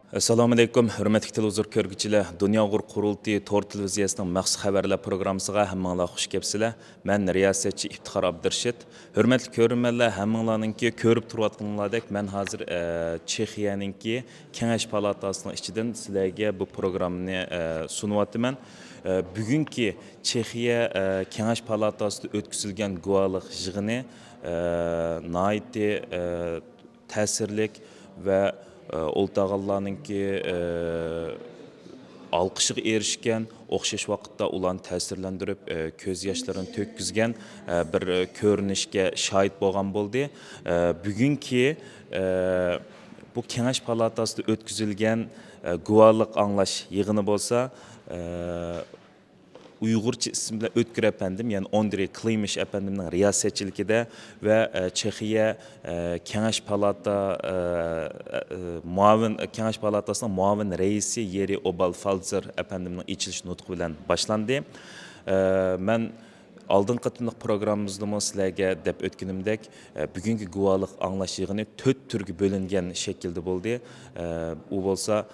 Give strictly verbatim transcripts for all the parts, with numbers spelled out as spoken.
ئەسسالامۇئەلەيكۇم، ھۆرمەتلىك تېلېۋىزور كۆرگۈچىلەر! دۇنيا ئۇيغۇر قۇرۇلتىيى تور تېلېۋىزىيەسىنىڭ مەخسۇس خەۋەرلەر پروگراممىسىغا ھەممىڭلار خۇش كەپسىلەر. مەن رىياسەتچى ئىپتىخار ئابدۇرېشىت. ھۆرمەتلىك كۆرۈرمەنلەر، ھەممىڭلارنىڭكى كۆرۈپ تۇرۇۋاتقىنىڭلاردەك، مەن ھازىر، ئە، چېخىيەنىڭكى كېڭەش پالاتاسىنىڭ ئىچىدىن سىلەرگە بۇ پروگراممىنى، ئە، سۇنۇۋاتىمەن. ئە، بۈگۈنكى چېخىيە، ئە، كېڭەش پالاتاسىدا ئۆتكۈزۈلگەن گۇۋاھلىق يىغىنى، ئە، ناھايىتى، ئە، تەسىرلىك ۋە، ئە، ئولتۇرغانلارنىڭكى، ئە، ئالقىشىغا ئېرىشكەن، ئوخشاش ۋاقىتتا ئۇلارنى تەسىرلەندۈرۈپ، ئە، كۆز ياشلىرىنى تۆككۈزگەن، ئە، بىر، ئە، كۆرۈنۈشكە شاھىت بولغان بولدى. ئە، بۈگۈنكى، ئە، بۇ كېڭەش پالاتاسىدا ئۆتكۈزۈلگەن، ئە، گۇۋاھلىق ئاڭلاش يىغىنى بولسا، ئە، ئۇيغۇرچە ئىسىم بىلەن ئۆتكۈر ئەپەندىم، يەنى ئاندرېي كلىمىش ئەپەندىمنىڭ رىياسەتچىلىكىدە ۋە، ئە، چېخىيە، ئە، كېڭەش پالاتا، ئە، ئە، مۇئاۋىن، كېڭەش پالاتاسىنىڭ مۇئاۋىن رەئىسى يېرى ئوبال فالزېر ئەپەندىمنىڭ ئېچىلىش نۇتقى بىلەن باشلاندى. ئە، مەن ئالدىنقى قېتىملىق پروگراممىمىزدىمۇ سىلەرگە دەپ ئۆتكىنىمدەك، ئە، بۈگۈنكى گۇۋاھلىق ئاڭلاش يىغىنى تۆت تۈرگە بۆلۈنگەن شەكىلدە بولدى. ئە، ئۇ بولسا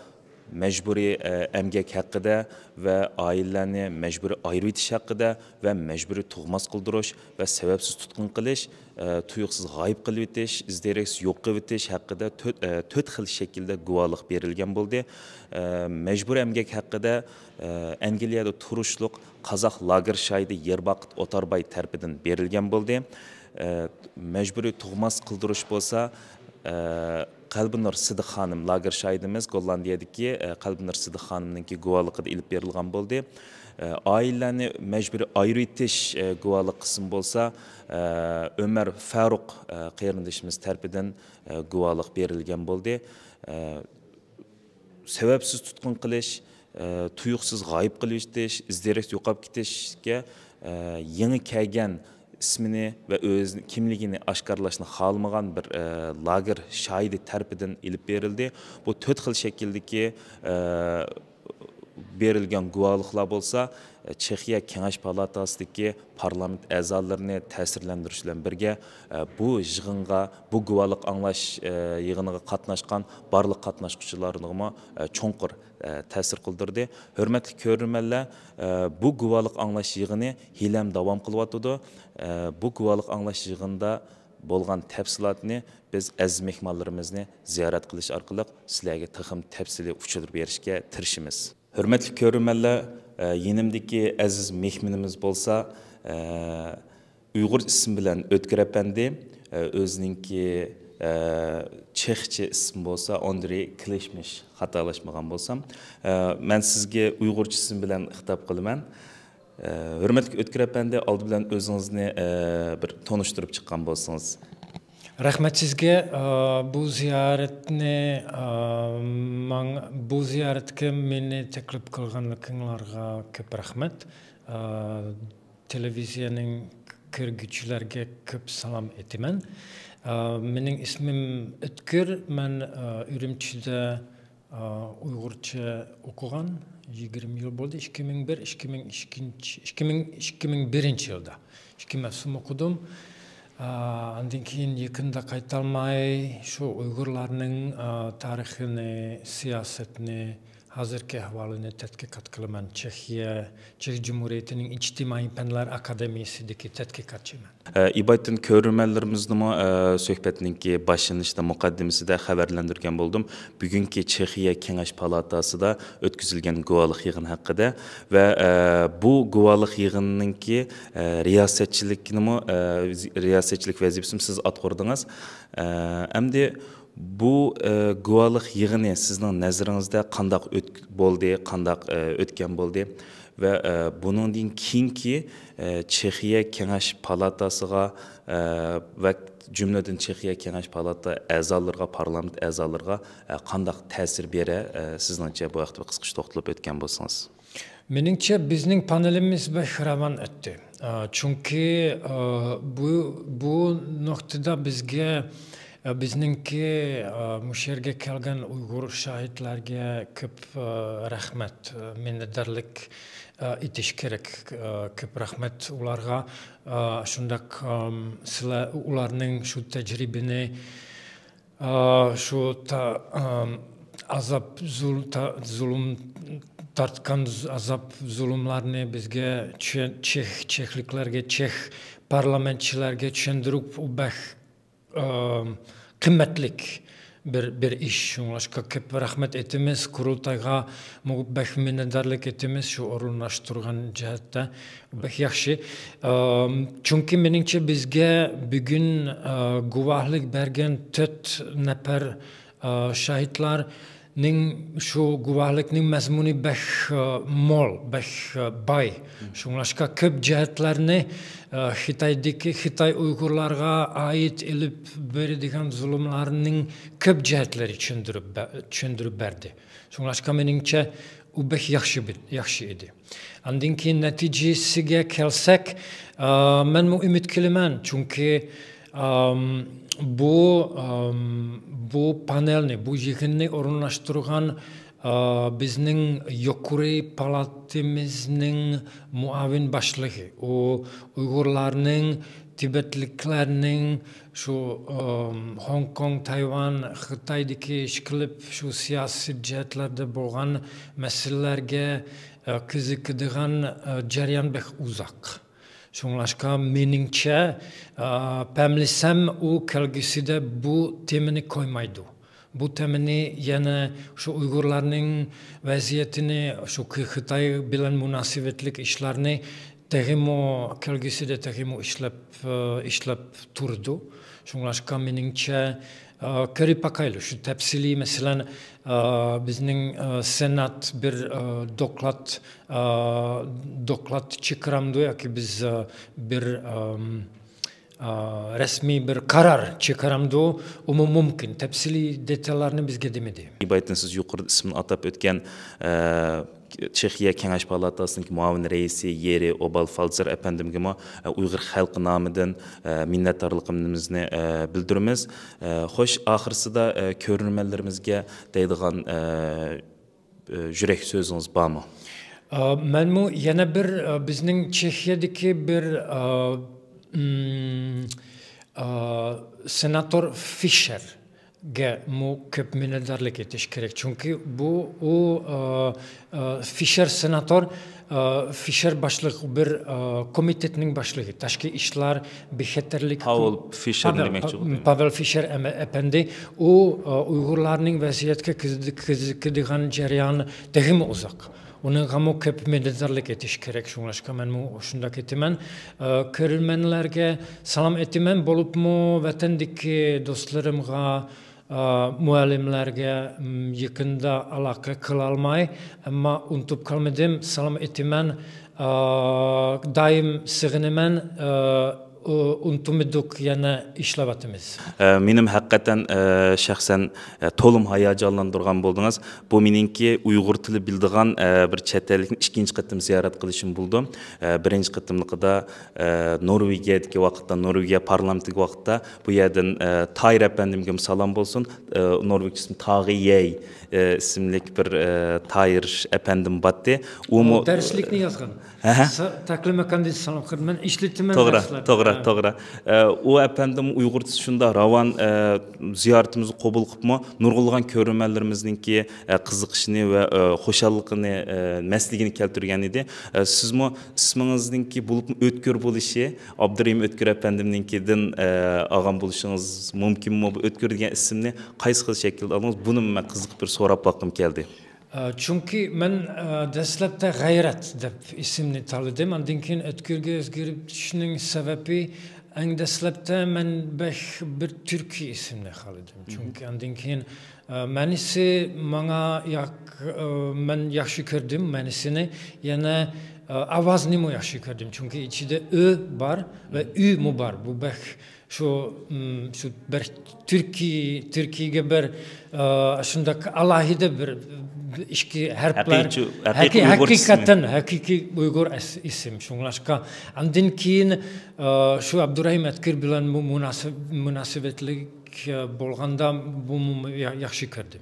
مەجبۇرىي، ئە، ئەمگەك ھەققىدە ۋە ئائىلىلەرنى مەجبۇرىي ئايرىۋېتىش ھەققىدە ۋە مەجبۇرىي تۇغماس قىلدۇرۇش ۋە سەۋەبسىز تۇتقۇن قىلىش، ئە، تۇيۇقسىز غايىب قىلىۋېتىش، ئىز دېرەكسىز يوق قىلىۋېتىش ھەققىدە تۆت، ئە، تۆت خىل شەكىلدە گۇۋاھلىق بېرىلگەن بولدى. ئە، مەجبۇرىي ئەمگەك ھەققىدە، ئە، ئەنگلىيەدە تۇرۇشلۇق قازاق لاگېر شاھىتى يېرباقىت ئوتارباي تەرىپىدىن بېرىلگەن بولدى. ئە، مەجبۇرىي تۇغماس قىلدۇرۇش بولسا، ئە، قەلبىنۇر سىدىق خانىم لاگېر شاھىتىمىز گوللاندىيەدىكى، ئە، قەلبىنۇر سىدىق خانىمنىڭكى گۇۋاھلىقىدا ئېلىپ بېرىلغان بولدى. ئە، ئائىلىلەرنى مەجبۇرىي ئايرىۋېتىش، ئە، گۇۋاھلىق قىسمى بولسا، ئە، ئۆمەر فاروق، ئە، قېرىندىشىمىز تەرىپىدىن، ئە، گۇۋاھلىق بېرىلگەن بولدى. ئە، سەۋەبسىز تۇتقۇن قىلىش، ئە، تۇيۇقسىز غايىب قىلىۋېتىش، ئىز دېرەكسىز يوقاپ كېتىشكە، ئە، يېڭى كەلگەن ئىسمىنى ۋە ئۆز كىملىكىنى ئاشكارىلاشنى خالىمىغان بىر، ئە، لاگېر شاھىتى تەرىپىدىن ئېلىپ بېرىلدى. بۇ تۆت خىل شەكىلدىكى، ئە، بېرىلگەن گۇۋاھلىقلار بولسا، ئە، چېخىيە كېڭەش پالاتاسىدىكى پارلامېنت ئەزالىرىنى تەسىرلەندۈرۈش بىلەن بىرگە، ئە، بۇ يىغىنغا، بۇ گۇۋاھلىق ئاڭلاش، ئە، يىغىنىغا قاتناشقان بارلىق قاتناشقۇچىلارنىمۇ، ئە، چوڭقۇر، ئە، تەسىر قىلدۇردى. ھۆرمەتلىك كۆرۈرمەنلەر، ئە، بۇ گۇۋاھلىق ئاڭلاش يىغىنى ھېلىھەم داۋام قىلىۋاتىدۇ. ئە، بۇ گۇۋاھلىق ئاڭلاش يىغىنىدا بولغان تەپسىلاتنى بىز ئەزىز مېھمانلىرىمىزنى زىيارەت قىلىش ئارقىلىق سىلەرگە تېخىمۇ تەپسىلىي ئۇچۇر بېرىشكە تىرىشىمىز. ھۆرمەتلىك كۆرۈرمەنلەر، ئە، يېنىمدىكى ئەزىز مېھمىنىمىز بولسا، ئە، ئۇيغۇر ئىسمى بىلەن ئۆتكۈر ئەپەندى، ئە، ئۆزىنىڭكى، ئە، چېخچە ئىسمى بولسا ئاندرېي كلىشمىش، خاتالاشمىغان بولسام. ئە، مەن سىزگە ئۇيغۇرچە ئىسىم بىلەن خىتاب قىلىمەن. ئە، ھۆرمەتلىك ئۆتكۈر ئەپەندى، ئالدى بىلەن ئۆزىڭىزنى، ئە، بىر تونۇشتۇرۇپ چىققان بولسىڭىز. رەھمەت سىزگە، ئا، بۇ زىيارەتنى، ئا، ماڭ-، بۇ زىيارەتكە مېنى تەكلىپ قىلغانلىقىڭلارغا كۆپ رەھمەت. ئا، تېلېۋىزىيەنىڭ كۆرگۈچىلەرگە كۆپ سالام ئېيتىمەن. ئا، مېنىڭ ئىسمىم ئۆتكۈر، مەن، ئا، ئۈرۈمچىدە ئا، ئۇيغۇرچە ئوقۇغان، يىگىرمە يىل بولدى. ئىككى مىڭ بىر، ئىككى مىڭ ئىككىنچى، ئىككى مىڭ، ئىككى مىڭ بىرىنچى يىلدا ئىككى مەۋسۇم ئوقۇدۇم. ئا، ئاندىن كېيىن يېقىندا قايتالماي، شۇ ئۇيغۇرلارنىڭ، ئا، تارىخىنى، سىياسىتىنى، ھازىرقى ئەھۋالىنى تەتقىقات قىلىمەن. چېخىيە، چېخ جۇمھۇرىيىتىنىڭ ئىجتىمائىي پەنلەر ئاكادېمىيىسىدىكى تەتقىقاتچىمەن. ئە، ئىبايىتتىن كۆرۈرمەنلىرىمىزنىمۇ، ئە، سۆھبەتنىڭكى باشلىنىشىدا، مۇقەددىمىسىدە خەۋەرلەندۈرگەن بولدۇم. بۈگۈنكى چېخىيە كېڭەش پالاتاسىدا ئۆتكۈزۈلگەن گۇۋاھلىق يىغىنى ھەققىدە ۋە، ئە، بۇ گۇۋاھلىق يىغىنىنىڭكى، ئە، رىياسەتچىلىكىنىمۇ، ئە، رىياسەتچىلىك ۋەزىپىسىنى سىز ئاتقۇردىڭىز. ئە، ئەمدى بۇ، ئە، گۇۋاھلىق يىغىنى سىزنىڭ نەزىرىڭىزدە قانداق ئۆت-، بولدى، قانداق، ئە، ئۆتكەن بولدى؟ ۋە، ئە، بۇنىڭدىن كېيىنكى، ئە، چېخىيە كېڭەش پالاتاسىغا، ئە، ۋە جۈملىدىن چېخىيە كېڭەش پالاتا ئەزالىرىغا، پارلامېنت ئەزالىرىغا، ئە، قانداق تەسىر بېرە، ئە، سىزنىڭچە بۇ ھەقتە بىر قىسقىچە توختىلىپ ئۆتكەن بولسىڭىز. مېنىڭچە، بىزنىڭ پانېلىمىز بەك راۋان ئۆتتى. ئا، چۈنكى، ئا، بۇ، بۇ نۇقتىدا بىزگە، ئا، بىزنىڭكى، ئا، مۇشۇ يەرگە كەلگەن ئۇيغۇر شاھىتلارغا كۆپ، ئا، رەھمەت، ئا، مىننەتدارلىق، ئا، ئېيتىش كېرەك. ئا، كۆپ رەھمەت ئۇلارغا. ئا، شۇنداق، ئام، سىلەر، ئۇلارنىڭ شۇ تەجرىبىنى، ئا، شۇ تا-، ئام، ئازاب، زۇل-، تا-، زۇلۇم تارتقان ز-، ئازاب، زۇلۇملارنى بىزگە چۈشەن-، چېخ-، چېخلىكلارغا، چېخ پارلامېنتچىلارغا چۈشەندۈرۈپ، ئۇ بەك، ئىم، قىممەتلىك بىر، بىر ئىش. شۇڭلاشقا كۆپ رەھمەت ئېيتىمىز، قۇرۇلتايغا مۇ-، بەك مىننەتدارلىق ئېيتىمىز شۇ ئورۇنلاشتۇرغان جەھەتتە. بەك ياخشى. ئىم، چۈنكى مېنىڭچە بىزگە بۈگۈن، ئا، گۇۋاھلىق بەرگەن تۆت نەپەر ئا، شاھىتلارنىڭ شۇ گۇۋاھلىقنىڭ مەزمۇنى بەك، ئا، مول، بەك، ئا، باي. شۇڭلاشقا كۆپ جەھەتلەرنى، ئا، خىتايدىكى، خىتاي ئۇيغۇرلارغا ئائىت ئېلىپ بېرىدىغان زۇلۇملارنىڭ كۆپ جەھەتلىرى چۈشەندۈرۈپ بە-، چۈشەندۈرۈپ بەردى. شۇڭلاشقا مېنىڭچە ئۇ بەك ياخشى بىل-، ياخشى ئىدى. ئاندىن كېيىن نەتىجىسىگە كەلسەك، ئا، مەنمۇ ئۈمىد قىلىمەن، چۈنكى، ئام، بۇ، ئام، بۇ پانېلنى، بۇ يىغىننى ئورۇنلاشتۇرغان، ئا، بىزنىڭ يۇقىرى پالاتىمىزنىڭ مۇئاۋىن باشلىقى، ئۇ ئۇيغۇرلارنىڭ، تىبەتلىكلەرنىڭ شۇ، ئام، خوڭكوڭ، تايۋان، خىتايدىكى ئىشقىلىپ شۇ سىياسىي جەھەتلەردە بولغان مەسىلىلەرگە ئە، قىزىقىدىغان، ئە، جەريان بەك ئۇزاق. شۇڭلاشقا مېنىڭچە، ئە، پەملىسەم ئۇ كەلگۈسىدە بۇ تېمىنى قويمايدۇ. بۇ تېمىنى يەنە شۇ ئۇيغۇرلارنىڭ ۋەزىيىتىنى، شۇ خى-، خىتاي بىلەن مۇناسىۋەتلىك ئىشلارنى تېخىمۇ كەلگۈسىدە تېخىمۇ ئىشلەپ، ئە، ئىشلەپ تۇرىدۇ. شۇڭلاشقا مېنىڭچە، ئا، كۆرۈپ باقايلى، شۇ تەپسىلىي، مەسىلەن، ئا، بىزنىڭ، ئا، سېنات بىر، ئا، دوكلات، ئا، دوكلات چىقىرامدۇ ياكى بىز، ئا، بىر، ئام، ئا، رەسمىي بىر قارار چىقىرامدۇ، ئۇمۇ مۇمكىن. تەپسىلىي دېتاللارنى بىزگە دېمىدى. بايتىن سىز يۇقىرىدا ئىسمىنى ئاتاپ ئۆتكەن، ئا، چېخىيە كېڭەش پالاتاسىنىڭ مۇئاۋىن رەئىسى يېرى ئوبال فالزېر ئەپەندىمگىمۇ، ئە، ئۇيغۇر خەلقى نامىدىن، ئە، مىننەتدارلىقىمىزنى، ئە، بىلدۈرىمىز. ئە، خوش، ئاخىرسىدا، ئە، كۆرۈرمەنلىرىمىزگە دەيدىغان، ئە، ئە، يۈرەك سۆزىڭىز بارمۇ؟ ئا، مەنمۇ يەنە بىر، ئا، بىزنىڭ چېخىيەدىكى بىر، ئا، ئىم، ئا، سېناتور فىشېر گە مۇ كۆپ مىننەتدارلىق ئېيتىش كېرەك. چۈنكى بۇ، ئۇ، ئا، ئا، فىشېر سېناتور، ئا، فىشېر باشلىق بىر، ئا، كومىتېتنىڭ باشلىقى، تاشقى ئىشلار بىخەتەرلىك پاۋېل فىشېر پاۋېل، دېمەكچى پا-، بولدۇم. پاۋېل فىشېر ئەمە-، ئەپەندى، ئۇ، ئا، ئۇيغۇرلارنىڭ ۋەزىيەتكە قىزىق-، قىزىقىدىغان جەريان تېخىمۇ ئۇزاق. ئۇنىڭغىمۇ كۆپ مىننەتدارلىق ئېيتىش كېرەك. شۇڭلاشقا مەنمۇ شۇنداق ئېيتىمەن. ئا، كۆرۈرمەنلەرگە سالام ئېيتىمەن. بولۇپمۇ ۋەتەندىكى دوستلىرىمغا، ئا، مۇئەللىملەرگە، م، يېقىندا ئالاقە قىلالماي، ئەمما ئۇنتۇپ قالمىدىم. سالام ئېيتىمەن. ئا، دائىم سېغىنىمەن. ئا، ئۇ-، ئۇنتۇمىدۇق، يەنە ئىشلەۋاتىمىز. ئە، مېنىمۇ ھەقىقەتەن، ئە، شەخسەن، ئە، تولىمۇ ھاياجانلاندۇرغان بولدىڭىز. بۇ مېنىڭكى ئۇيغۇر تىلى بىلىدىغان، ئە، بىر چەت ئەللىكنى ئىككىنچى قېتىم زىيارەت قىلىشىم بولدى. ئە، بىرىنچى قېتىملىقىدا، ئە، نورۋېگىيەدىكى ۋاقىتتا، نورۋېگىيە پارلامېنتىدىكى ۋاقىتتا بۇ يەردىن، ئە، تايىر ئەپەندىمگىمۇ سالام بولسۇن. ئە، نورۋېگچە ئىسمى تاغى يەي، ئە، ئىسىملىك بىر، ئە، تايىر ئەپەندىم باتتى. ئۇمۇ ئۇ دەرسلىكنى يازغان. ھە، ھە. سا-، تاكلىم ئاكاندىن سالام قىلىمەن. ئىشلىتىمەن توغرا، دەرسلەردە. توغرا، ھە. توغرا. ئە، ئۇ ئەپەندىم ئۇيغۇرچىسى شۇنداق راۋان، ئە، زىيارىتىمىزنى قوبۇل قىلىپمۇ، نۇرغۇنلىغان كۆرۈرمەنلىرىمىزنىڭكى، ئە، قىزىقىشىنى ۋە، ئە، خۇشاللىقىنى، ئە، مەستلىكىنى كەلتۈرگەن ئىدى. ئە، سىزمۇ ئىسمىڭىزنىڭكى بولۇپمۇ ئۆتكۈر بولۇشى، ئابدۇرېھىم ئۆتكۈر ئەپەندىمنىڭكىدىن، ئە، ئالغان بولۇشىڭىز مۇمكىنمۇ؟ بۇ ئۆتكۈر دېگەن ئىسىمنى قايسى خىل شەكىلدە ئالدىڭىز؟ بۇنىمۇ مەن قىزىقىپ بىر سوراپ باققۇم كەلدى. ئە، چۈنكى مەن، ئە، دەسلەپتە غەيرەت دەپ ئىسىمنى تاللىدىم. ئاندىن كېيىن ئۆتكۈرگە ئۆزگەرتىشنىڭ سەۋەبى، ئەڭ دەسلەپتە مەن بەك بىر تۈركىي ئىسىمنى خالىدىم. مهم. چۈنكى ئاندىن كېيىن، ئە، مەنىسى ماڭا ياق-، ئە، مەن ياخشى كۆردۈم مەنىسىنى. يەنە، ئە، ئاۋازنىمۇ ياخشى كۆردۈم. چۈنكى ئىچىدە ئۆ بار ۋە مهم. ئۈمۇ بار. بۇ بەك شۇ، ئىم، شۇ بىر تۈركىي، تۈركىيەگە بىر، ئا، شۇنداق ئالاھىدە بىر، بىر ئىچكى ھەرپلەر. ھەقىقىي، ھەقىقىي ھەقىقىي، ئۇيغۇر ئىسمى. ھەقىقەتەن ھەقىقىي ئۇيغۇر ئەس-، ئىسىم. شۇڭلاشقا ئاندىن كېيىن، ئا، شۇ ئابدۇرېھىم ئۆتكۈر بىلەن مۇ-، مۇناسىب-، مۇناسىۋەتلىك بولغاندا بۇمۇ يا-، ياخشى كۆردۈم.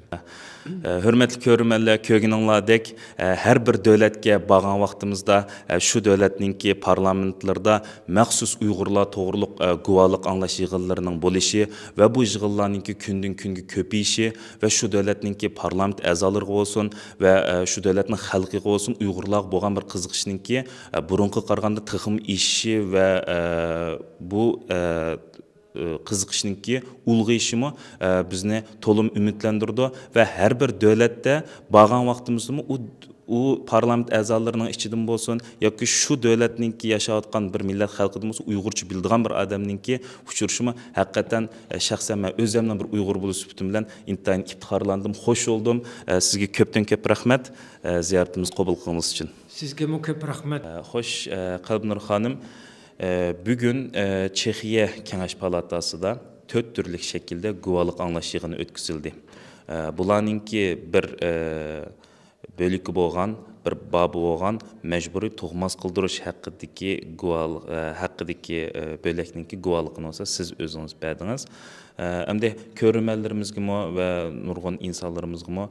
ھۆرمەتلىك كۆرۈرمەنلەر، كۆرگىنىڭلاردەك، ھەر بىر دۆلەتكە بارغان ۋاقتىمىزدا، شۇ دۆلەتنىڭكى پارلامېنتلىرىدا مەخسۇس ئۇيغۇرلار توغرۇلۇق، گۇۋاھلىق ئاڭلاش يىغىنلىرىنىڭ بولۇشى ۋە بۇ يىغىنلارنىڭكى كۈندىن كۈنگە كۆپىيىشى ۋە شۇ دۆلەتنىڭكى پارلامېنت ئەزالىرىغا بولسۇن ۋە، شۇ دۆلەتنىڭ خەلقىگە بولسۇن، ئۇيغۇرلارغا بولغان بىر قىزىقىشنىڭكى، بۇرۇنقىغا قارىغاندا تېخىمۇ ئېشىشى ۋە، بۇ، قىزىقىشنىڭكى ئۇلغىيىشىمۇ، بىزنى تولىمۇ ئۈمىدلەندۈرىدۇ ۋە ھەر بىر دۆلەتتە بارغان ۋاقتىمىزدىمۇ ئۇ، ئۇ پارلامېنت ئەزالىرىنىڭ ئىچىدىمۇ بولسۇن ياكى شۇ دۆلەتنىڭكى ياشاۋاتقان بىر مىللەت خەلقىدىن بولسۇن ئۇيغۇرچە بىلىدىغان بىر ئادەمنىڭكى ئۇچرىشىمۇ ھەقىقەتەن، شەخسەن مەن ئۆزۈمنىڭ بىر ئۇيغۇر بولۇش سۈپىتىم بىلەن ئىنتايىن ئىپتىخارلاندىم، خوش بولدۇم. سىزگە كۆپتىن كۆپ رەھمەت، زىيارىتىمىزنى قوبۇل قىلغىنىڭىز ئۈچۈن. سىزگىمۇ كۆپ رەھمەت. خوش، قەلبىنۇر خانىم. بۈگۈن، چېخىيە كېڭەش پالاتاسىدا تۆت تۈرلۈك شەكىلدە گۇۋاھلىق ئاڭلاش يىغىنى ئۆتكۈزۈلدى. بۇلارنىڭكى بىر، بۆلىكى بولغان، بىر بابى بولغان مەجبۇرىي تۇغماس قىلدۇرۇش ھەققىدىكى گۇۋاھ-، ھەققىدىكى، بۆلەكنىڭكى گۇۋاھلىقىنى بولسا سىز ئۆزىڭىز بەردىڭىز. ئەمدى كۆرۈرمەنلىرىمىزگىمۇ ۋە نۇرغۇن ئىنسانلىرىمىزغىمۇ،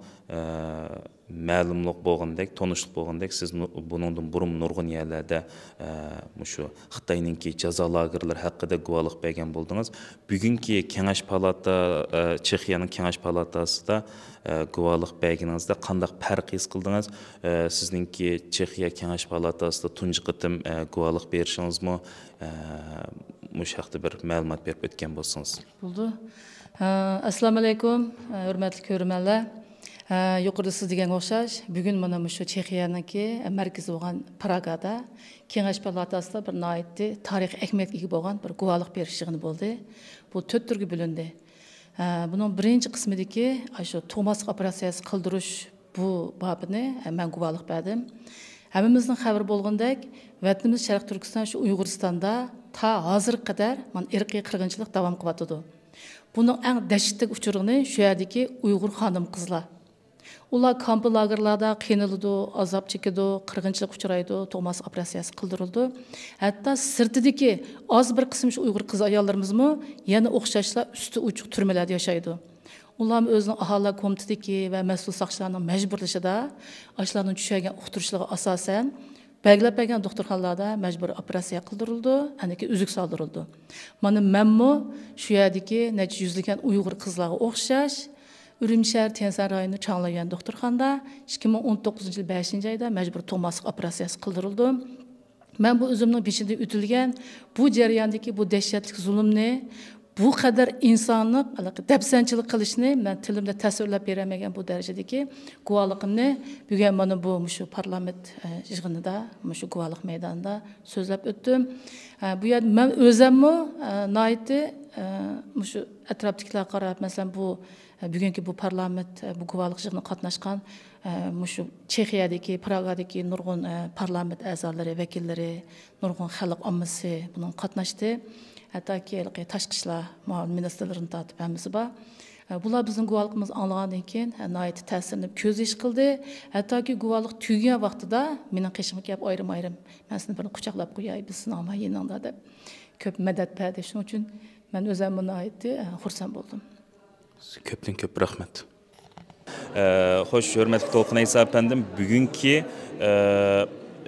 مەلۇملۇق بولغىنىدەك، تونۇشلۇق بولغىنىدەك، سىز نۇ-، بۇنىڭدىن بۇرۇن نۇرغۇن يەرلەردە، ئە، مۇشۇ خىتاينىڭكى جازا لاگېرلىرى ھەققىدە گۇۋاھلىق بەرگەن بولدىڭىز. بۈگۈنكى كېڭەش پالاتا-، ئە، چېخىيەنىڭ كېڭەش پالاتاسىدا، ئە، گۇۋاھلىق بەرگىنىڭىزدە قانداق پەرق ھېس قىلدىڭىز؟ ئە، سىزنىڭكى چېخىيە كېڭەش پالاتاسىدا تۇنجى قېتىم، ئە، گۇۋاھلىق بېرىشىڭىزمۇ، ئە، مۇشۇ ھەقتە بىر مەلۇمات بېرىپ ئۆتكەن بولسىڭىز. بولدى. ئە، ئەسسالامۇئەلەيكۇم، ئە، ھۆرمەتلىك كۆرۈرمەنلەر. ئە، يۇقىرىدا سىز دېگەنگە ئوخشاش، بۈگۈن مانا مۇشۇ چېخىيەنىڭكى مەركىزى بولغان پراگادا كېڭەش پالاتاسىدا بىر ناھايىتى تارىخىي ئەھمىيەتكە ئىگە بولغان بىر گۇۋاھلىق بېرىش يىغىنى بولدى. بۇ تۆت تۈرگە بۆلۈندى. ئە، بۇنىڭ بىرىنچى قىسمىدىكى، ئاشۇ تۇغماسلىق ئوپېراتسىيەسى قىلدۇرۇش بۇ بابىنى، ئە، مەن گۇۋاھلىق بەردىم. ھەممىمىزنىڭ خەۋىرى بولغىنىدەك، ۋەتىنىمىز شەرقىي تۈركىستان شۇ ئۇيغۇرىستاندا تا ھازىرغا قەدەر مانا ئىرقىي قىرغىنچىلىق داۋام قىلىۋاتىدۇ. بۇنىڭ ئەڭ دەھشەتلىك ئۇچۇرىنى شۇ يەردىكى ئۇيغۇر خانىم-قىزلار. ئۇلار كامپا لاگېرلاردا قىينىلىدۇ، ئازاب چېكىدۇ، قىرغىنچىلىققا ئۇچرايدۇ، تۇغماسلىق ئوپېراتسىيەسى قىلدۇرۇلىدۇ. ھەتتا سىرتىدىكى ئاز بىر قىسىم شۇ ئۇيغۇر قىز-ئاياللىرىمىزمۇ يەنە ئوخشاشلا ئۈستى ئوچۇق تۈرمىلەردە ياشايدۇ. ئۇلارمۇ ئۆزىنىڭ ئاھالىلەر كومىتېتىدىكى ۋە مەسئۇل ساقچىلارنىڭ مەجبۇرلىشىدا، ئاشۇلارنىڭ چۈشۈرگەن ئۇقتۇرۇشلىرىغا ئاساسەن، بەلگىلەپ بەرگەن دوختۇرخانىلاردا مەجبۇرىي ئوپېراتسىيە قىلدۇرۇلىدۇ، ئەنىكى ئۈزۈك سالدۇرۇلىدۇ. مانا مەنمۇ شۇ يەردىكى نەچچە يۈزلىگەن ئۇيغۇر قىزلارغا ئوخشاش، ئۈرۈمچى شەھەر تيەنشان رايونى چاڭليۈەن دوختۇرخانىدا ئىككى مىڭ ئون توققۇزىنچى يىل بەشىنچى ئايدا مەجبۇرىي تۇغماسلىق ئوپېراتسىيەسى قىلدۇرۇلدۇم. مەن بۇ ئۆزۈمنىڭ بېشىدىن ئۆتۈلگەن بۇ جەرياندىكى بۇ دەھشەتلىك زۇلۇمنى، بۇ قەدەر ئىنسانلىق ھېلىقى دەپسەندىچىلىك قىلىشنى مەن تىلىمدا تەسۋىرلەپ بېرەلمىگەن بۇ دەرىجىدىكى گۇۋاھلىقىمنى بۈگۈن مانا بۇ مۇشۇ پارلامېنت، ئە، يىغىنىدا، مۇشۇ گۇۋاھلىق مەيدانىدا سۆزلەپ ئۆتتۈم. ئە، بۇ يەردە مەن ئۆزەممۇ، ئە، ناھايىتى، ئە، مۇشۇ ئەتراپتىكىلەرگە قاراپ، مەسىلەن، بۇ بۈگۈنكى بۇ پارلامېنت، بۇ گۇۋاھلىق يىغىنىغا قاتناشقان، مۇشۇ چېخىيەدىكى، پراگادىكى نۇرغۇن، پارلامېنت ئەزالىرى، ۋەكىللىرى، نۇرغۇن خەلق ئاممىسى بۇنىڭغا قاتناشتى. ھەتتاكى ھېلىقى تاشقى ئىشلار مۇئاۋىن مىنىستىرلىرىدىن تارتىپ ھەممىسى بار. بۇلار بىزنىڭ گۇۋاھلىقىمىزنى ئاڭلىغاندىن كېيىن، ناھايىتى تەسىرلىنىپ كۆز يېشى قىلدى. ھەتتاكى گۇۋاھلىق تۈگىگەن ۋاقتىدا مېنىڭ قېشىمغا كېلىپ ئايرىم-ئايرىم، مەن سېنى بىرنى قۇچاقلاپ قوياي، بىز سېنىڭ يېنىڭدا دەپ كۆپ مەدەت بەردى. شۇنىڭ ئۈچۈن مەن ئۆزۈممۇ ناھايىتى، ئە، خۇرسەن بولدۇم. كۆپتىن كۆپ رەھمەت. ئە، خوش، ھۆرمەتلىك تولقۇن ئەيسا ئەپەندىم، بۈگۈنكى، ئە،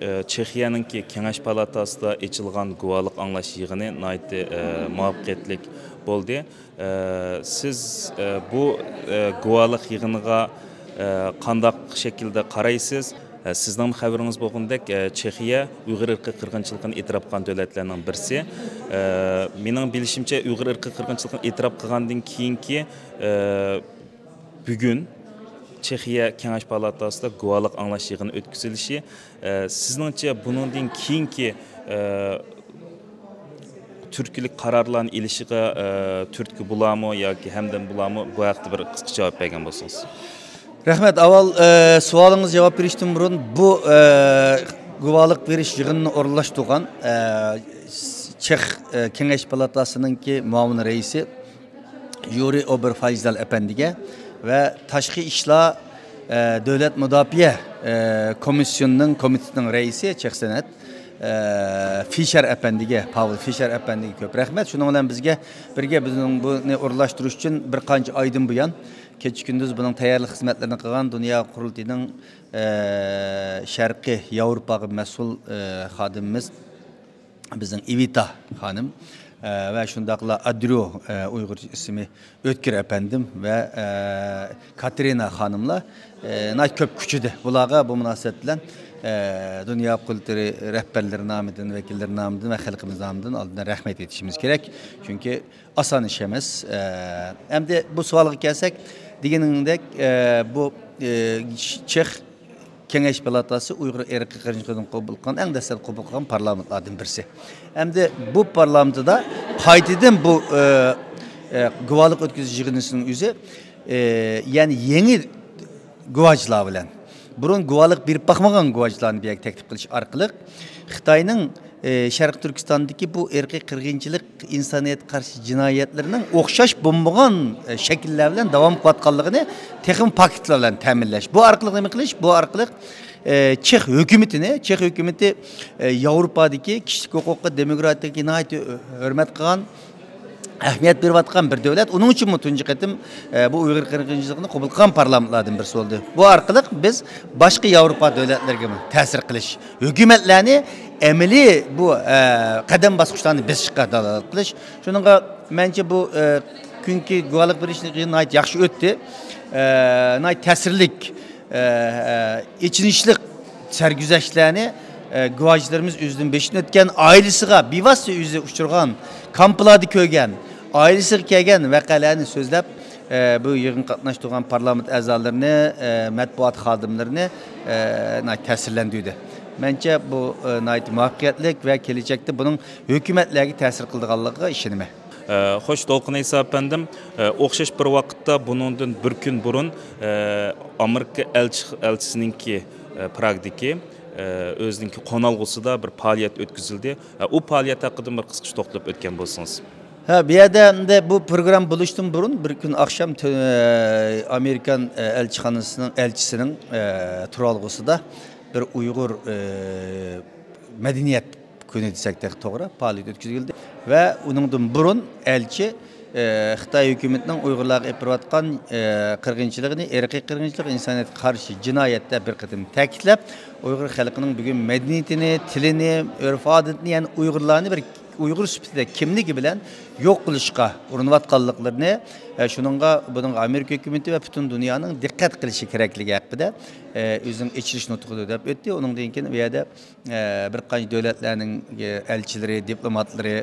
ئە، چېخىيەنىڭكى كېڭەش پالاتاسىدا ئېچىلغان گۇۋاھلىق ئاڭلاش يىغىنى ناھايىتى، ئە، مۇۋەپپەقىيەتلىك بولدى. ئە، سىز، ئە، بۇ، ئە، گۇۋاھلىق يىغىنىغا، ئە، قانداق شەكىلدە قارايسىز؟ ئە، سىزنىڭمۇ خەۋىرىڭىز بولغىنىدەك، ئە، چېخىيە ئۇيغۇر ئىرقىي قىرغىنچىلىقىنى ئېتىراپ قىلغان دۆلەتلەرنىڭ بىرسى. ئە، مېنىڭ بىلىشىمچە، ئۇيغۇر ئىرقىي قىرغىنچىلىقىنى ئېتىراپ قىلغاندىن كېيىنكى، ئە، بۈگۈن چېخىيە كېڭەش پالاتاسىدا گۇۋاھلىق ئاڭلاش يىغىنى ئۆتكۈزۈلۈشى، ئە، سىزنىڭچە بۇنىڭدىن كېيىنكى، ئە، تۈرتكىلىك قارارلارنى ئېلىشىغا، ئە، تۈرتكە بولارمۇ ياكى ھەمدەم بولارمۇ؟ بۇ ھەقتە بىر قىسقىچە جاۋاب بەرگەن بولسىڭىز. رەھمەت. ئاۋۋال، ئە، سوئالىڭىزغا جاۋاب بېرىشتىن بۇرۇن، بۇ، ئە، گۇۋاھلىق بېرىش يىغىنىنى ئورۇنلاشتۇرغان، ئە، چېخ، ئە، كېڭەش پالاتاسىنىڭكى مۇئاۋىن رەئىسى يۇرىي ئوبېرفايزدال ئەپەندىگە ۋە تاشقى ئىشلار، ئە، دۆلەت مۇداپىئە، ئە، كومىسسىيونىنىڭ كومىتېتىنىڭ رەئىسى چېخ سەنئەت ئە، فىشەر ئەپەندىگە، پاۋېل فىشەر ئەپەندىگە كۆپ رەھمەت. شۇنىڭ بىلەن بىزگە بىرگە بىزنىڭ بۇنى ئورۇنلاشتۇرۇش ئۈچۈن بىر قانچە ئايدىن بۇيان كېچە-كۈندۈز بۇنىڭ تەييارلىق خىزمەتلىرىنى قىلغان دۇنيا قۇرۇلتىيىنىڭ، ئە، شەرقىي ياۋروپاغا مەسئۇل، ئە، خادىمىمىز، بىزنىڭ ئېۋىتا خانىم، ئە، ۋە شۇنداقلا ئادريو، ئە، ئۇيغۇرچە ئىسمى ئۆتكۈر ئەپەندىم ۋە، ئە، كاتېرىنا خانىملار، ئە، ناھايىتى كۆپ كۈچىدى. بۇلارغا بۇ مۇناسىۋەت بىلەن، ئە، دۇنيا قۇرۇلتىيى رەھبەرلىرى نامىدىن، ۋەكىللىرى نامىدىن ۋە خەلقىمىز نامىدىن ئالدىن رەھمەت ئېيتىشىمىز كېرەك. چۈنكى ئاسان ئىش ئەمەس. ئە، ئەمدى بۇ سوئالغا كەلسەك، دېگىنىڭدەك، ئە، بۇ، ئە، چېخ كېڭەش پالاتاسى ئۇيغۇر ئىرقىي قىرغىنچىلىقىنى قوبۇل قىلغان، ئەڭ دەسلەپ قوبۇل قىلغان پارلامېنتلاردىن بىرسى. ئەمدى بۇ پارلامېنتتا قايتىدىن بۇ، ئە، ئە، گۇۋاھلىق ئۆتكۈزۈش يىغىنىسىنىڭ ئۆزى، ئە، يەنى يېڭى گۇۋاچىلار بىلەن، بۇرۇن گۇۋاھلىق بېرىپ باقمىغان گۇۋاچىلارنى بۇ يەرگە تەكلىپ قىلىش ئارقىلىق خىتاينىڭ، ئە، شەرقىي تۈركىستاندىكى بۇ ئىرقىي قىرغىنچىلىق، ئىنسانىيەتكە قارشى جىنايەتلىرىنىڭ ئوخشاش بولمىغان، ئە، شەكىللەر بىلەن داۋام قىلىۋاتقانلىقىنى تېخىمۇ پاكىتلار بىلەن تەمىنلەش. بۇ ئارقىلىق نېمە قىلىش؟ بۇ ئارقىلىق، ئە، چېخ ھۆكۈمىتىنى، چېخ ھۆكۈمىتى، ئە، ياۋروپادىكى كىشىلىك ھوقۇققا، دېموكراتىيەگە ناھايىتى ھۆرمەت قىلغان، ئەھمىيەت بېرىۋاتقان بىر دۆلەت. ئۇنىڭ ئۈچۈنمۇ تۇنجى قېتىم، ئە، بۇ ئۇيغۇر قىرغىنچىلىقىنى قوبۇل قىلغان پارلامېنتلاردىن بىرسى بولدى. بۇ ئارقىلىق بىز باشقا ياۋروپا دۆلەتلىرىگىمۇ تەسىر قىلىش، ھۆكۈمەتلەرنى ئەمەلىي بۇ، ئە، قەدەم باسقۇچلارنى بېسىشقا دالالەت قىلىش. شۇنىڭغا مەنچە بۇ، ئە، كۈنكى گۇۋاھلىق بېرىش ناھايىتى ياخشى ئۆتتى. ئە، ناھايىتى تەسىرلىك، ئە، ئە، ئېچىنىشلىق سەرگۈزەشتلەرنى، ئە، گۇۋاچىلىرىمىز ئۆزىدىن بېشىدىن ئۆتكەن، ئائىلىسىغا بىۋاسىتە ئۆزى ئۇچرىغان، كامپلاردا كۆرگەن، ئائىلىسىگە كەلگەن ۋەقەلەرنى سۆزلەپ، ئە، بۇ يىغىنغا قاتناشتۇرغان پارلامېنت ئەزالىرىنى، ئە، مەتبۇئات خادىملىرىنى، ئە، ناھايىتى تەسىرلەندۈردى. مەنچە بۇ، ئە، ناھايىتى مۇۋەپپەقىيەتلىك ۋە كېلەچەكتە بۇنىڭ ھۆكۈمەتلەرگە تەسىر قىلىدىغانلىقىغا ئىشىنىمەن. ئە، خوش، دولقۇن ئەيسا ئەپەندىم، ئە، ئوخشاش بىر ۋاقىتتا بۇنىڭدىن بىر كۈن بۇرۇن، ئە، ئامېرىكا ئەلچى-، ئەلچىسىنىڭكى، ئە، پراگدىكى، ئە، ئۆزىنىڭكى قونالغۇسىدا بىر پائالىيەت ئۆتكۈزۈلدى. ئە، ئۇ پائالىيەت ھەققىدە بىر قىسقىچە توختىلىپ ئۆتكەن بولسىڭىز. ھە، بۇ يەردە ئەمدى بۇ پروگرامما بولۇشتىن بۇرۇن بىر كۈن ئاخشام تۆ-، ئامېرىكان، ئە، ئەلچىخانىسىنىڭ ئەلچىسىنىڭ، ئە، تۇرالغۇسىدا بىر ئۇيغۇر، ئە، مەدەنىيەت كۈنى دېسەك تېخى توغرا، پائالىيەت ئۆتكۈزۈلدى. ۋە ئۇنىڭدىن بۇرۇن ئەلچى، ئە، خىتاي ھۆكۈمىتىنىڭ ئۇيغۇرلارغا ئېلىپ بېرىۋاتقان، ئە، قىرغىنچىلىقىنى، ئىرقىي قىرغىنچىلىق، ئىنسانىيەتكە قارشى جىنايەت دەپ بىر قېتىم تەكىتلەپ، ئۇيغۇر خەلقىنىڭ بۈگۈن مەدەنىيىتىنى، تىلىنى، ئۆرپ-ئادىتىنى، يەنى ئۇيغۇرلارنى بىر ئۇيغۇر سۈپىتىدە كىملىكى بىلەن يوق قىلىشقا ئۇرۇنۇۋاتقانلىقلىرىنى، ئە، شۇنىڭغا، بۇنىڭغا ئامېرىكا ھۆكۈمىتى ۋە پۈتۈن دۇنيانىڭ دىققەت قىلىشى كېرەكلىكى ھەققىدە، ئە، ئۆزىنىڭ ئېچىلىش نۇتقىدا دەپ ئۆتتى. ئۇنىڭدىن كېيىن ئۇ يەردە، ئە، بىر قانچە دۆلەتلەرنىڭ، ئە، ئەلچىلىرى، دىپلوماتلىرى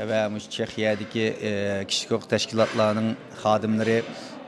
ۋە مۇشۇ چېخىيەدىكى، ئە، كىشىلىك ھوقۇق تەشكىلاتلارنىڭ خادىملىرى،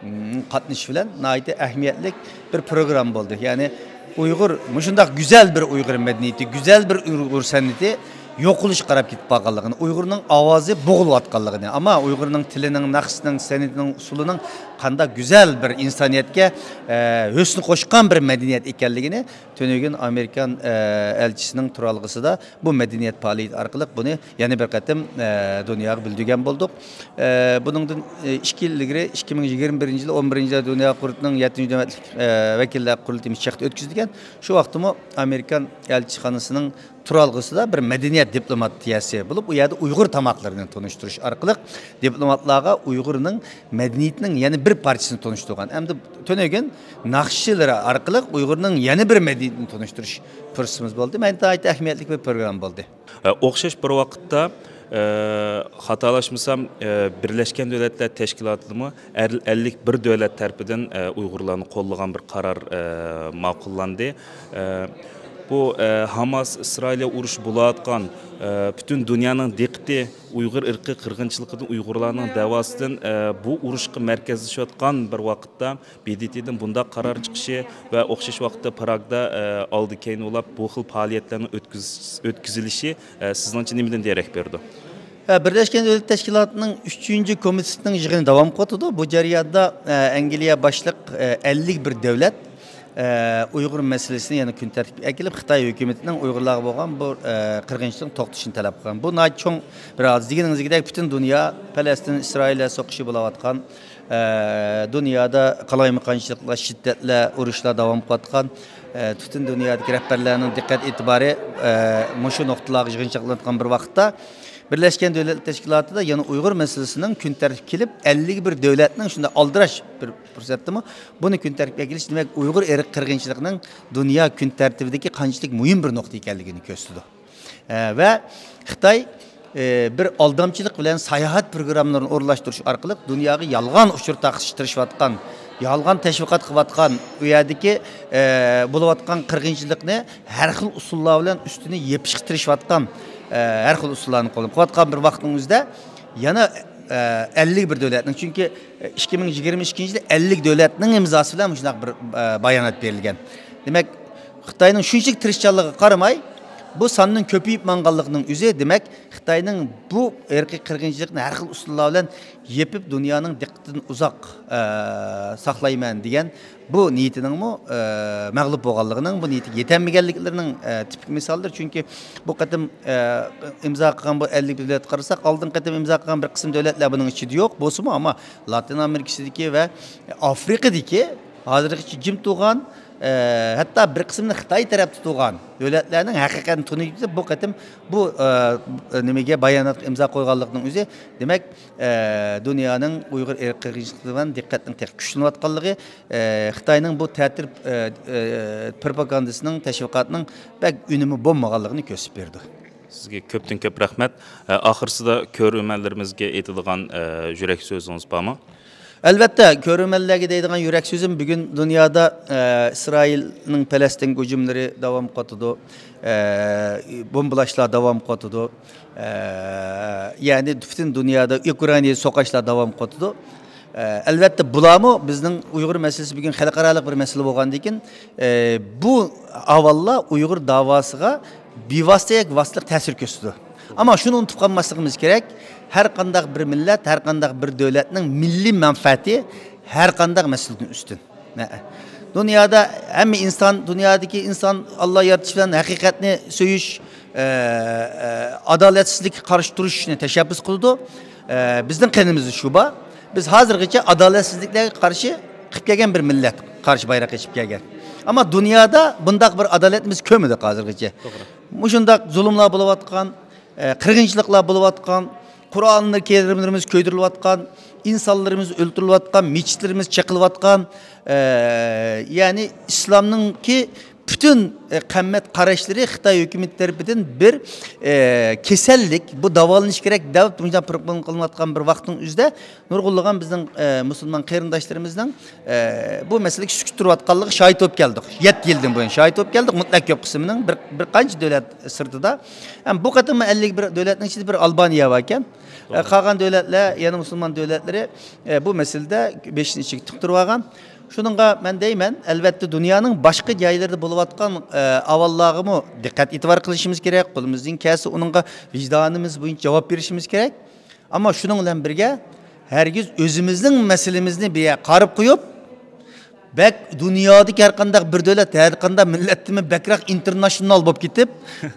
م، قاتنىشىشى بىلەن ناھايىتى ئەھمىيەتلىك بىر پروگرامما بولدى. يەنى ئۇيغۇر، مۇشۇنداق گۈزەل بىر ئۇيغۇر مەدەنىيىتى، گۈزەل بىر ئۇيغۇر سەنئىتى يوقىلىشقا قاراپ كېتىپ قالغانلىقىنى، ئۇيغۇرنىڭ ئاۋازى بوغۇلۇۋاتقانلىقىنى، ئەمما ئۇيغۇرنىڭ تىلىنىڭ، ناخشىسىنىڭ، سەنئىتىنىڭ ئۇسۇلىنىڭ قانداق گۈزەل بىر ئىنسانىيەتكە، ئە، ھۆسن قوشقان بىر مەدەنىيەت ئىكەنلىكىنى تۈنۈگۈن ئامېرىكان، ئە، ئەلچىسىنىڭ تۇرالغۇسىدا بۇ مەدەنىيەت پائالىيىتى ئارقىلىق بۇنى يەنە بىر قېتىم، ئە، دۇنياغا بىلدۈرگەن بولدۇق. ئە، بۇنىڭدىن، ئە، ئىككى يىل ئىلگىرى، ئىككى مىڭ يىگىرمە بىرىنچى يىل، ئون بىرىنچى ئاي دۇنيا قۇرۇلتىيىنىڭ يەتتىنچى نۆۋەتلىك، ئە، ۋەكىللەر قۇرۇلتىيىمىز چېختا ئۆتكۈزۈلگەن. شۇ ۋاقىتتىمۇ ئامېرىكان ئەلچىخانىسىنىڭ تۇرالغۇسىدا بىر مەدەنىيەت دىپلوماتىيەسى بولۇپ، ئۇ يەردە ئۇيغۇر تاماقلىرىنى تونۇشتۇرۇش ئارقىلىق دىپلوماتلارغا ئۇيغۇرنىڭ مەدەنىيىتىنىڭ يەنە بىر پارچىسىنى تونۇشتۇرغان. ئەمدى تۈنۈگۈن ناخشىلىرى ئارقىلىق ئۇيغۇرنىڭ يەنە بىر مەدەنىيىتىنى تونۇشتۇرۇش پۇرسىتىمىز بولدى. مەن ناھايىتى ئەھمىيەتلىك بىر پروگرامما بولدى. ئە، ئوخشاش بىر ۋاقىتتا، ئە، خاتالاشمىسام، ئە، بىرلەشكەن دۆلەتلەر تەشكىلاتىدىمۇ ئەل-، ئەللىك بىر دۆلەت تەرىپىدىن، ئە، ئۇيغۇرلارنى قوللىغان بىر قارار، ئە، ماقۇللاندى. ئە، بۇ، ئە، ھاماس ئىسرائىلىيە ئۇرۇشى بولۇۋاتقان، ئە، پۈتۈن دۇنيانىڭ دىققىتى ئۇيغۇر ئىرقىي قىرغىنچىلىقىدىن، ئۇيغۇرلارنىڭ دەۋاسىدىن، ئە، بۇ ئۇرۇشقا مەركەزلىشىۋاتقان بىر ۋاقىتتا، ب د ت دىن بۇنداق قارار چىقىشى ۋە ئوخشاش ۋاقىتتا پراگدا، ئە، ئالدى كەينى بولاپ بۇ خىل پائالىيەتلەرنىڭ ئۆتكۈز-، ئۆتكۈزۈلۈشى، ئە، سىزنىڭچە نېمىدىن دېرەك بېرىدۇ؟ ئە، بىرلەشكەن دۆلەتلەر تەشكىلاتىنىڭ ئۈچىنچى كومىتېتىنىڭ يىغىنى داۋام قىلىۋاتىدۇ. بۇ جەرياندا، ئە، ئەنگلىيە باشلىق، ئە، ئەللىك بىر دۆلەت، ئە، ئۇيغۇر مەسىلىسىنى يەنە كۈن تەرتىپكە ئەكېلىپ، خىتاي ھۆكۈمىتىنىڭ ئۇيغۇرلارغا بولغان بۇ، ئە، قىرغىنچىلىقنىڭ توختىتىشىنى تەلەپ قىلغان. بۇ ناھايىتى چوڭ بىر ھادىسە. دېگىنىڭىزدەك، پۈتۈن دۇنيا پەلەستىن، ئىسرائىل سوقۇشى بولاۋاتقان، ئە، دۇنيادا قالايمىقانچىلىقلار، شىددەتلەر، ئۇرۇشلار داۋام قىلىۋاتقان، ئە، پۈتۈن دۇنيادىكى رەھبەرلەرنىڭ دىققەت ئېتىبارى، ئە، مۇشۇ نۇقتىلارغا يىغىنچاقلىنىۋاتقان بىر ۋاقىتتا، بىرلەشكەن دۆلەتلەر تەشكىلاتىدا يەنە ئۇيغۇر مەسىلىسىنىڭ كۈن تەرتىپكە كېلىپ، ئەللىك بىر دۆلەتنىڭ شۇنداق ئالدىراش بىر پۇرسەتتىمۇ بۇنى كۈن تەرتىپكە ئەكېلىش، دېمەك، ئۇيغۇر ئىرقىي قىرغىنچىلىقىنىڭ دۇنيا كۈن تەرتىپىدىكى قانچىلىك مۇھىم بىر نۇقتا ئىكەنلىكىنى كۆرسىتىدۇ. ئە، ۋە خىتاي، ئە، بىر ئالدامچىلىق بىلەن ساياھەت پروگراممىلىرىنى ئورۇنلاشتۇرۇش ئارقىلىق دۇنياغا يالغان ئۇچۇر تارقىتىشقا تىرىشىۋاتقان، يالغان تەشۋىقات قىلىۋاتقان، ئۇ يەردىكى، ئە، بولۇۋاتقان قىرغىنچىلىقنى ھەر خىل ئۇسۇللار بىلەن ئۈستىنى يېپىشقا تىرىشىۋاتقان، ئە، ھەر خىل ئۇسۇللارنى قوللىنىپ قىلىۋاتقان بىر ۋاقىتنىڭ ئۆزىدە يەنە، ئە، ئەللىك بىر دۆلەتنىڭ، چۈنكى، ئە، ئىككى مىڭ يىگىرمە ئىككىنچى يىلى ئەللىك دۆلەتنىڭ ئىمزاسى بىلەن مۇشۇنداق بىر، ئە، بايانات بېرىلگەن. دېمەك، خىتاينىڭ شۇنچىلىك تىرىشچانلىقىغا قارىماي، بۇ ساننىڭ كۆپىيىپ ماڭغانلىقىنىڭ ئۆزى، دېمەك، خىتاينىڭ بۇ ئىرقىي قىرغىنچىلىقنى ھەر خىل ئۇسۇللار بىلەن يېپىپ، دۇنيانىڭ دىققىتىدىن ئۇزاق، ئە، ساقلايمەن دېگەن بۇ نىيىتىنىڭمۇ، ئە، مەغلۇپ بولغانلىقىنىڭ، بۇ نىيىتىگە يېتەلمىگەنلىكلىرىنىڭ، ئە، تىپىك مىسالىدۇر. چۈنكى بۇ قېتىم، ئە، ئىمزا قىلغان بۇ ئەللىك دۆلەتكە قارىساق، ئالدىنقى قېتىم ئىمزا قىلغان بىر قىسىم دۆلەتلەر بۇنىڭ ئىچىدە يوق. بولسىمۇ، ئەمما لاتىن ئامېرىكىسىدىكى ۋە ئافرىقىدىكى ھازىرغىچە جىم تۇرغان، ئە، ھەتتا بىر قىسمىنى خىتاي تەرەپتە تۇرغان دۆلەتلەرنىڭ ھەقىقەتنى تونۇپ يېتىپ، بۇ قېتىم بۇ، ئە، نېمىگە، باياناتقا ئىمزا قويغانلىقنىڭ ئۆزى، دېمەك، ئە، دۇنيانىڭ ئۇيغۇر ئىرقىي قىرغىنچىلىقى بىلەن دىققەتنىڭ تېخى كۈچلىنىۋاتقانلىقى، ئە، خىتاينىڭ بۇ تەتۈر، ئە، ئە، پروپاگاندىسىنىڭ، تەشۋىقاتىنىڭ بەك ئۈنۈمى بولمىغانلىقىنى كۆرسىتىپ بېرىدۇ. سىزگە كۆپتىن كۆپ رەھمەت. ئە، ئاخىرسىدا كۆرۈرمەنلىرىمىزگە ئېيتىدىغان، ئە، يۈرەك سۆزىڭىز بارمۇ؟ ئەلۋەتتە، كۆرۈرمەنلەرگە دەيدىغان يۈرەك سۆزۈم، بۈگۈن دۇنيادا، ئە، ئىسرائىلنىڭ پەلەستىنگە ھۇجۇملىرى داۋام قىلىۋاتىدۇ. ئە، بومبىلاشلار داۋام قىلىۋاتىدۇ. ئە، يەنى پۈتۈن دۇنيادا ئۇكرائىناغا سوقۇشلار داۋام قىلىۋاتىدۇ. ئە، ئەلۋەتتە، بۇلارمۇ بىزنىڭ ئۇيغۇر مەسىلىسى بۈگۈن خەلقئارالىق بىر مەسىلە بولغاندىن كېيىن، ئە، بۇ ئاۋاللار ئۇيغۇر داۋاسىغا بىۋاسىتە ياكى ۋاسىتىلىق تەسىر كۆرسىتىدۇ. ئەمما شۇنى ئۇنتۇپ قالماسلىقىمىز كېرەك، ھەر قانداق بىر مىللەت، ھەر قانداق بىر دۆلەتنىڭ مىللىي مەنپەئەتى ھەر قانداق مەسىلىدىن ئۈستۈن. ھە. دۇنيادا ھەممە ئىنسان، دۇنيادىكى ئىنسان ئاللا يارىتىش بىلەن ھەقىقەتنى سۆيۈش، ئە، ئە، ئادالەتسىزلىككە قارشى تۇرۇشنى تەشەببۇس قىلىدۇ. ئە، بىزنىڭ قېنىمىزدا شۇ بار. بىز ھازىرغىچە ئادالەتسىزلىكلەرگە قارشى قىلىپ كەلگەن بىر مىللەت، قارشى بايراق ئېچىپ كەلگەن. ئەمما دۇنيادا بۇنداق بىر ئادالەتنى بىز كۆرمىدۇق ھازىرغىچە. توغرا. مۇشۇنداق زۇلۇملار بولۇۋاتقان، ئە، قىرغىنچىلىقلار بولۇۋاتقان، قۇرئانلىرى كەرىملىرىمىز كۆيدۈرۈلۈۋاتقان، ئىنسانلىرىمىز ئۆلتۈرۈلۈۋاتقان، مەسچىتلىرىمىز چېقىلىۋاتقان، ئە، يەنى ئىسلامنىڭكى پۈتۈن، ئە، قىممەت قاراشلىرى خىتاي ھۆكۈمىتى تەرىپىدىن بىر، ئە، كېسەللىك، بۇ داۋالىنىش كېرەك دەپ مۇشۇنداق پروپاگاندا قىلىنىۋاتقان بىر ۋاقىتنىڭ ئۆزىدە نۇرغۇنلىغان بىزنىڭ، ئە، مۇسۇلمان قېرىنداشلىرىمىزنىڭ، ئە، بۇ مەسىلىگە سۈكۈت تۇرۇۋاتقانلىقى شاھىت بولۇپ كەلدۇق. يەتتە يىلدىن بۇيان شاھىت بولۇپ كەلدۇق. مۇتلەق كۆپ قىسمىنىڭ بىر، بىر قانچە دۆلەت سىرتىدا. ھەم بۇ قېتىممۇ ئەللىك بىر دۆلەتنىڭ ئىچىدە بىر ئالبانىيە بار ئىكەن. ئە، قالغان دۆلەتلەر، يەنە مۇسۇلمان دۆلەتلىرى، ئە، بۇ مەسىلىدە بېشىنى ئىچىگە تىقتۇرۇۋالغان. شۇنىڭغا مەن دەيمەن، ئەلۋەتتە، دۇنيانىڭ باشقا جايلىرىدا بولۇۋاتقان، ئە، ئاۋانلارغىمۇ دىققەت ئېتىبار قىلىشىمىز كېرەك. قولىمىزدىن كەلسە، ئۇنىڭغا ۋىجدانىمىز بويىچە جاۋاب بېرىشىمىز كېرەك. ئەمما شۇنىڭ بىلەن بىرگە، ھەرگىز ئۆزىمىزنىڭ مەسىلىمىزنى بىر يەرگە قارىپ قويۇپ، بەك دۇنيادىكى ھەر قانداق بىر دۆلەت، ھەر قانداق مىللەتتىنمۇ بەكرەك ئىنتېرناشنال بولۇپ كېتىپ،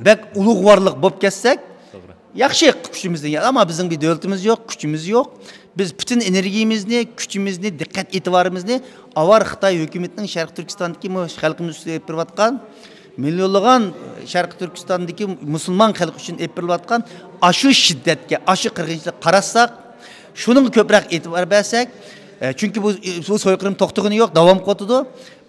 بەك ئۇلۇغۋارلىق بولۇپ كەتسەك، توغرا. ياخشى، كۈچىمىزدىن يەتتى، ئەمما بىزنىڭ بىر دۆلىتىمىز يوق، كۈچىمىز يوق. بىز پۈتۈن ئېنېرگىيىمىزنى، كۈچىمىزنى، دىققەت ئېتىبارىمىزنى ئاۋارە خىتاي ھۆكۈمىتىنىڭ شەرقىي تۈركىستاندىكى مۇ-، خەلقىمىز ئۈستىدە ئېلىپ بېرىۋاتقان، مىليونلىغان شەرقىي تۈركىستاندىكى مۇسۇلمان خەلق ئۈچۈن ئېلىپ بېرىلىۋاتقان ئاشۇ شىددەتكە، ئاشۇ قىرغىنچىلىققا قاراتساق، شۇنىڭغا كۆپرەك ئېتىبار بەرسەك، ئە، چۈنكى بۇ، بۇ سويقىرىم توختىغىنى يوق، داۋام قىلىۋاتىدۇ.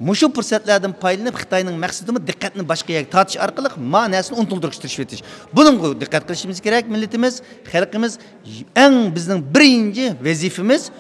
مۇشۇ پۇرسەتلەردىن پايدىلىنىپ، خىتاينىڭ مەقسىتىمۇ دىققەتنى باشقا يەرگە تارتىش ئارقىلىق ما نەرسىنى ئۇنتۇلدۇرۇشقا تىرىشىۋېتىش. بۇنىڭغا دىققەت قىلىشىمىز كېرەك. مىللىتىمىز، خەلقىمىز، ئەڭ بىزنىڭ بىرىنچى ۋەزىپىمىز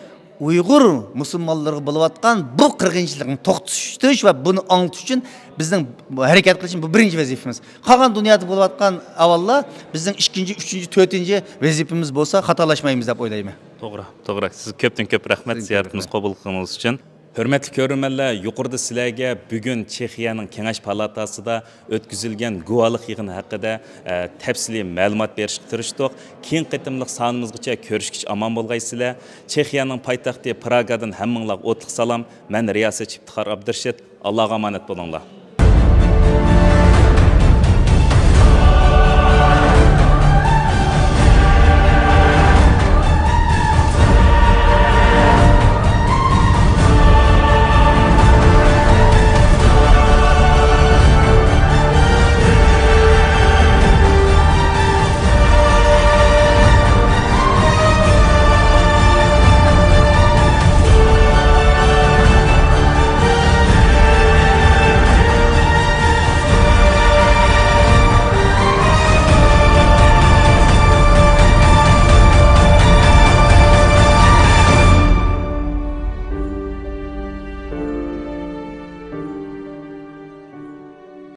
ئۇيغۇر مۇسۇلمانلىرىغا بولۇۋاتقان بۇ قىرغىنچىلىقنى توختىتىش ۋە بۇنى ئاڭلىتىش ئۈچۈن بىزنىڭ ھەرىكەت قىلىشىمىز بۇ بىرىنچى ۋەزىپىمىز. قالغان دۇنيادا بولۇۋاتقان ئاۋانلار بىزنىڭ ئىككىنچى، ئۈچىنچى، تۆتىنچى ۋەزىپىمىز بولسا، خاتالاشمايمىز دەپ ئويلايمەن. توغرا، توغرا. سىزگە كۆپتىن كۆپ رەھمەت، سىزگە كۆپ زىيارىتىمىزگە رەھمەت. قوبۇل قىلغىنىڭىز ئۈچۈن. ھۆرمەتلىك كۆرۈرمەنلەر، يۇقىرىدا سىلەرگە بۈگۈن چېخىيەنىڭ كېڭەش پالاتاسىدا ئۆتكۈزۈلگەن گۇۋاھلىق يىغىنى ھەققىدە، ئە، تەپسىلىي مەلۇمات بېرىشكە تىرىشتۇق. كېيىنكى قېتىملىق سانىمىزغىچە كۆرۈشكىچە ئامان بولغايسىلەر. چېخىيەنىڭ پايتەختى پراگادىن ھەممىڭلارغا ئوتلۇق سالام. مەن رىياسەتچى ئىپتىخار ئابدۇرېشىت. ئاللاغا ئامانەت بولۇڭلار.